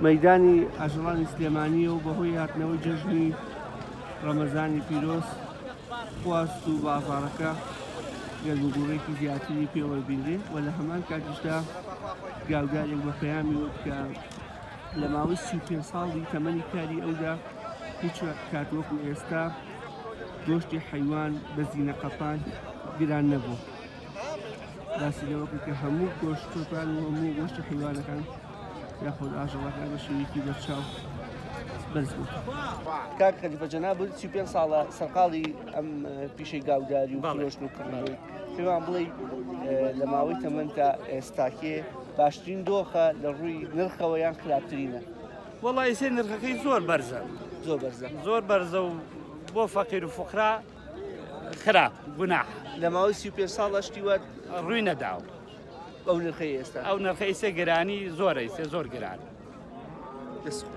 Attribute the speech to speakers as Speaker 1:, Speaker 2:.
Speaker 1: مەیدانی ئاژەڵانی سلێمانییە و بەهۆی هاتنەوەی جەژنی ڕەمەزانی پیرۆز خواست و بازاڕەکە گەرموگوڕێکی زیاتری پێوە بینرێ و لە هەمان کاتیشدا گاودارێک بە پەیامی وت کە لە ماوەی 35 ساڵی تەمەنی کاری ئەودا هیچ کات وەکو ئێستا گۆشتی حەیوان بە زینە قەپان گران نەبوو. باسی لەوە کرد کە هەموو گۆشتەکان و هەموو گۆشتی حیوانەکان یاخود ئاژەڵەکان بە شێوەیەکی بەرچاو بەرز بوو. کاک خەلیفە جەنابت 35 ساڵە سەرقاڵی ئەم پیشەی گاوداری و فرۆشتن و کڕینەوەی پێمان بڵێ لە ماوەی تەمەنتا ئێستاکێ باشترین دۆخە لە ڕووی نرخەوە یان خراپترینە؟
Speaker 2: وەڵا ئیسێ نرخەکەی زۆر بەرزە
Speaker 1: زۆر بەرزە
Speaker 2: زۆر بەرزە و بۆ فەقیر و فوقرا خراپ گوناح.
Speaker 1: لە ماوەی 35 ساڵە شتی وا
Speaker 2: ڕووی نەداوە.
Speaker 1: ئەو نرخەی ئێستا
Speaker 2: ئەو نرخە ئیسێ گرانی زۆرە ئیسێ زۆر گران.
Speaker 1: دەست خۆش.